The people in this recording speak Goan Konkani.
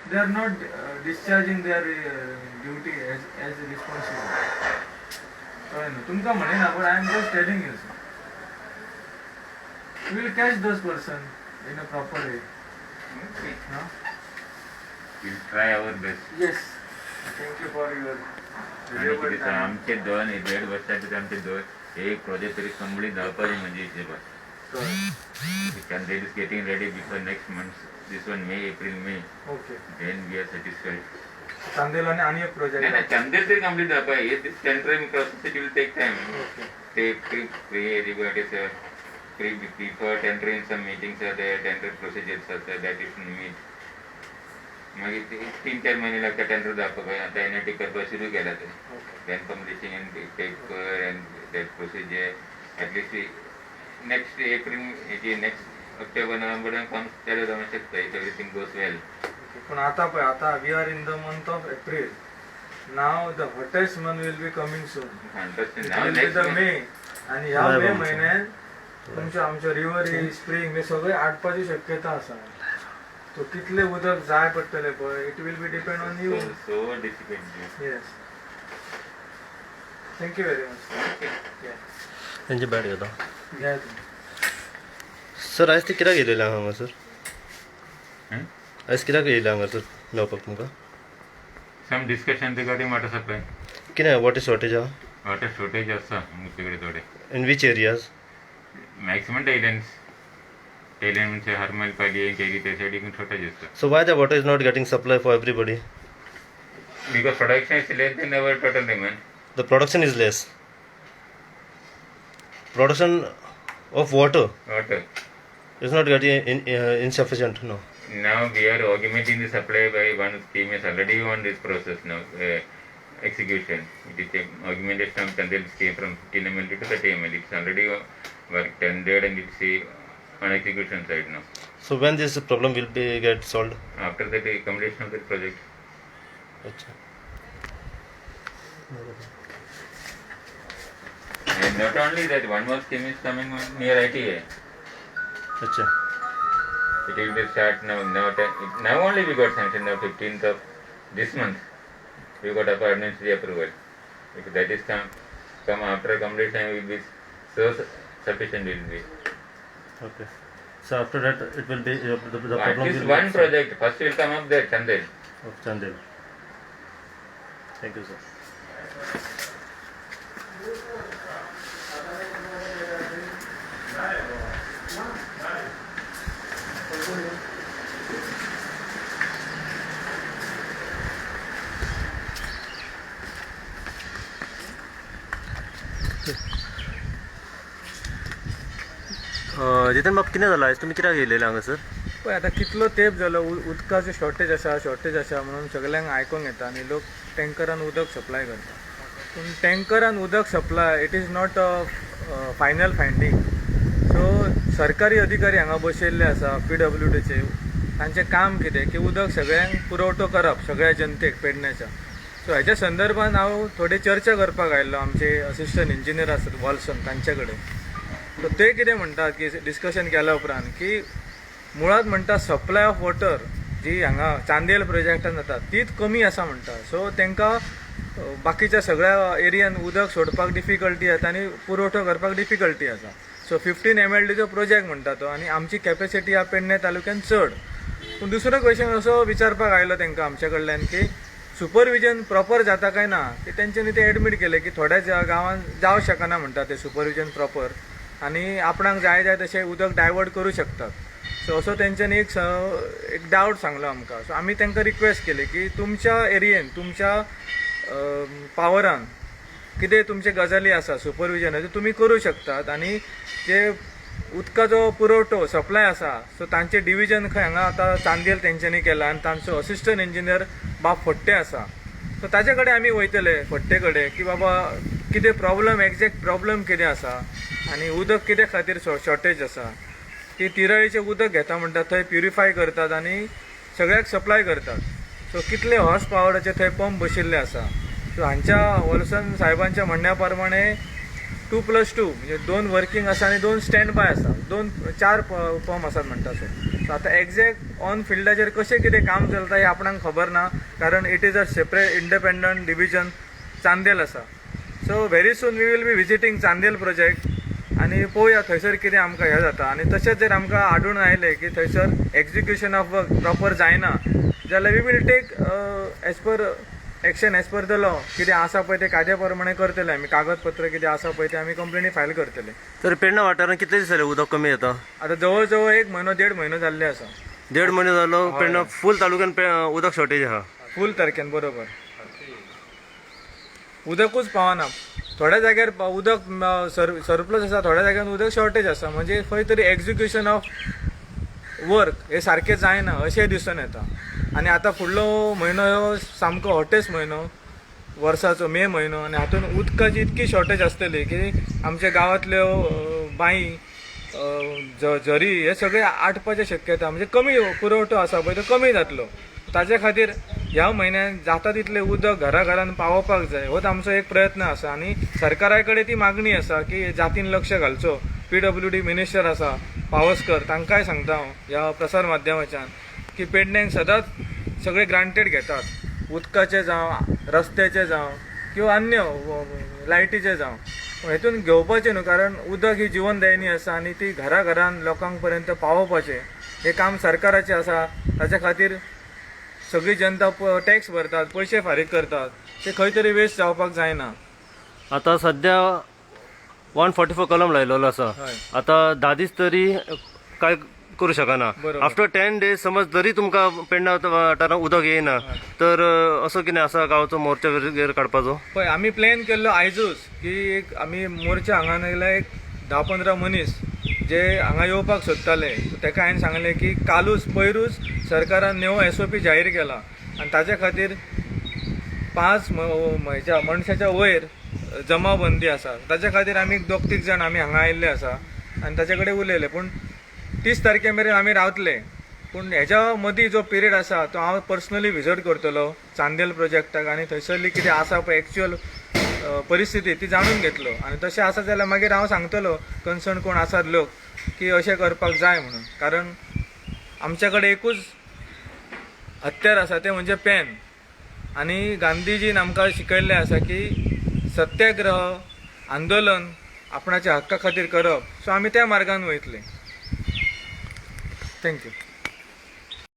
They are not discharging their duty as responsible. कळ्ळें न्हू? तुमकां म्हणिना, but I am just telling you, sir. Will catch those person in a proper way. Okay. We'll try our best. Yes, thank you for your आणि कितें सांग, आमचे दोन देड वर्साचे आमचे दोन एक प्रोजेक्ट तरी कंप्लीट जावपाचे म्हणजे हिशोबान. Chandel is getting ready before next month. This one May, April, May. Okay. Then we are satisfied. Chandel आनी आनी एक नाही नाही प्रोजेक्ट. चंदेल तरी कंप्लीट जावपा हे this tendering process, it will take time. Okay. ते pre pre everybody pre before tendering some meetings are there, tender procedures are there, that is meet. मागीर ते 3-4 महिने लागता टेंडर जावपाक. आतां एन I T करपाक सुरू केला ते. Okay. Then publishing and paper and that procedure, at least next April, हेजी next October November काम चालू जावंक शकता if everything goes well. पूण आतां पळय, आतां we are in the month of April. Now the hottest month will be coming soon. Now the May. आनी ह्या Live मे आमचं. म्हयन्यान तुमच्या आमच्या रिवर, स्प्रींग हे सगळे आटपाची शक्यता आसा. सो कितले उदक जाय पडटलें पळय, it will be depend on you. So difficult. Yes, thank you very much. तेंची बॅट घेता. घ्या तुमी. सर, आयज ते कित्याक येयलेले हांगा सर? आयज कित्याक येयले हांगा सर मेळपाक तुमकां? Some discussion regarding water supply. कितें वॉटर शॉर्टेज आहा? वॉटर शॉर्टेज आसा आमचे कडेन थोडे. In which areas? Maximum tail ends. Tail end म्हणजे हरमल, पाली, केरी, त्या सायडीक शॉर्टेज आसता. So why the water is not getting supply for everybody? Because production is less than our total demand. The production is less. Production of water water is not getting insufficient, no? Now we are augmenting the supply by one scheme is already on this process now, execution. It is a augmentation of Chandel scheme from 15 ml to 30 ml. It's already work tendered and it's on execution side now. So when this problem will be get solved? After that, the completion of the project. अच्छा. And not only that, one more scheme is coming on near ITA. अच्छा. It will be start now. Now only we got sanction now, 15th of this month. We got our administrative approval. If that is come after completion, will be so sufficient will be. Okay. So after that it will be the At problem least will one project first will come up there, Chandel. Of Chandel. Thank you, sir. Jitan बाब, कितें जालां आयज? तुमी कित्याक येयलेले हांगासर? पळय, आतां कितलो तेंप जालो उदकाचो शॉर्टेज आसा, शॉर्टेज आसा म्हणून सगल्यांक आयकोंक येता आनी लोक टँकरान उदक सप्लाय करता. पूण टँकरान उदक supply, it is not a final finding. So सरकारी अधिकारी हांगा बसयल्ले आसा पीडब्ल्यूडीचे, तांचें काम कितें की उदक सगळ्यांक पुरवठो करप, सगळ्या जनतेक पेडण्याच्या. सो हेच्या संदर्भान हांव थोडी चर्चा करपाक आयिल्लो आमचे असिस्टंट इंजिनियर आसात वॉल्सन, तांचे कडेन. सो ते कितें म्हणटात की डिस्कशन केल्या उपरांत की मुळात म्हणटा सप्लाय ऑफ वॉटर जी हांगा चांदेल प्रोजेक्टान जाता तीच कमी आसा म्हणटा. सो तांकां बाकीच्या सगळ्या एरियान उदक सोडपाक डिफिकल्टी जाता आनी पुरवठो करपाक डिफिकल्टी आसा. सो 15 एमएलडीचो प्रोजेक्ट म्हणटा तो आनी आमची कॅपेसिटी ह्या पेडणे तालुक्यान चड. पूण दुसरो क्वेश्चन असो विचारपाक आयलो तांकां आमच्या कडल्यान की सुपरविजन प्रॉपर जाता काय ना, की तेंच्यांनी ते एडमीट केलें की थोड्या गांवांत जावं शकना म्हणटा ते सुपरविजन प्रॉपर आनी आपणाक जाय जाय तशें उदक डायवर्ट करूं शकतात. सो असो तेंच्यांनी एक डावट सांगलो आमकां. सो आमी तांकां रिक्वेस्ट केली की तुमच्या एरियेन, तुमच्या पावरान कितें तुमचे गजाली आसा सुपरविजनाच्यो, तुमी करूं शकतात आनी जे उदकाचो पुरवठो सप्लाय आसा, सो तांचें डिविजन खंय हांगा आतां चांदेल तेंच्यांनी केलां आनी तांचो असिस्टंट इंजिनियर बाब फडटे आसा. सो ताजे कडेन आमी वयतले, फडटे कडेन, की बाबा कितें प्रॉब्लम, एग्जॅक्ट प्रॉब्लम कितें आसा आनी उदक कितें खातीर शॉर्टेज आसा. ती तिराळीचें उदक घेता म्हणटा, थंय प्युरिफाय करतात आनी सगळ्याक सप्लाय करतात. सो कितले हॉर्स पावराचे थंय पंप बशिल्ले आसा. सो हांच्या वॉल्सन साहेबांच्या म्हणण्या प्रमाणे 2+2 म्हणजे 2 वर्किंग आसा आनी 2 स्टँड बाय आसा, 2-4 पंप आसात म्हणटा. सो आतां एग्जॅक्ट ऑन फिल्डाचेर कशें कितें काम चलता हें आपणाक खबर ना, कारण it is a separate independent division Chandel आसा. So very soon we will be visiting Chandel project आनी पळोवया थंयसर कितें आमकां हें जाता. आनी तशेंच जर आमकां आडून आयलें की थंयसर एक्जिक्युशन ऑफ वर्क प्रॉपर जायना जाल्यार we will take as per action as per the law. कितें आसा पळय तें कायद्या प्रमाणे करतले आमी, कागदपत्र कितें आसा पळय तें आमी कंप्लेनी फायल करतले. तर पेडणा वाठारांत कितले दीस जाले उदक कमी येता? आतां जवळ जवळ 1 म्हयनो 1.5 म्हयनो जाल्ले आसा. 1.5 म्हयनो जालो पेडणा फूल तालुक्यान उदक शॉर्टेज आहा. फूल तारखेन बरोबर उदकूच पावना. थोड्या जाग्यार उदक सरप्लस आसा, थोड्या जाग्यार उदक शॉर्टेज आसा. म्हणजे खंय तरी एक्जिक्युशन ऑफ वर्क हे सारकें जायना अशें दिसून येता. आनी आतां फुडलो म्हयनो हो सामको हॉटेस्ट म्हयनो वर्साचो, मे म्हयनो, आनी हातूंत उदकाची इतकी शॉर्टेज आसतली की आमच्या गांवांतल्यो बांयी, झरी हे सगळे आटपाची शक्यता, म्हणजे कमी पुरवठो आसा पळय तो कमी जातलो. ताचे खातीर ह्या म्हयन्यान जाता तितलें उदक घरा घरान पावोवपाक जाय, होच आमचो एक प्रयत्न आसा. आनी सरकारा कडेन ती मागणी आसा की जातीन लक्ष घालचो. PWD minister आसा पावसकर, तांकांय सांगता हांव ह्या प्रसार माध्यमाच्यान की पेडण्यांक सदांच सगळे ग्रांटेड घेतात, उदकाचे जावं, रस्त्याचे जावं किंवा अन्य लायटीचे जावं, पूण हेतून घेवपाचें न्हू, कारण उदक ही जिवनदायिनी आसा आनी ती घरा घरान लोकांक पर्यंत पावोवपाचें हें काम सरकाराचें आसा. ताच्या खातीर सगळी जनता टॅक्स भरतात, पयशे फारीक करतात, ते खंय तरी वेस्ट जावपाक जायना. आतां सद्या 144 कलम लायलेलो आसा. आतां 10 दीस तरी काय करू शकना. आफ्टर 10 डेज समज जरी तुमकां पेडणा वाठारांत उदक येयना तर असो कितें आसा गांवचो मोर्चा वगैरे काडपाचो? पळय आमी प्लॅन केल्लो आयजूच की एक आमी मोर्चा हांगा नाजाल्यार एक 10-15 मनीस जे हांगा येवपाक सोदताले, तेका हांवें सांगलें की कालूच पयरूच सरकारान नवो SOP जाहीर केला आनी ताच्या खातीर 5 मनशाच्या वयर जमावबंदी आसा. ताच्या खातीर आमी 2-3 जाण आमी हांगा आयिल्ले आसा आनी ताचे कडेन उलयले. पूण 30 तारखे मेरेन आमी रावतले, पूण हेज्या मदीं जो पिरियड आसा तो हांव पर्सनली विजीट करतलो चांदेल प्रोजेक्टाक आनी थंयसरली कितें आसा पळय एक्चुअल परिस्थिती ती जाणून घेतलो. आनी तशें आसा जाल्यार मागीर हांव सांगतलो कन्सर्न कोण आसात लोक की अशें करपाक जाय म्हणून. कारण आमच्या कडेन एकूच हत्यार आसा तें म्हणजे पेन. आनी गांधीजीन आमकां शिकयल्लें आसा की सत्याग्रह आंदोलन आपणाच्या हक्का खातीर करप. सो आमी त्या मार्गान वयतले. Thank you.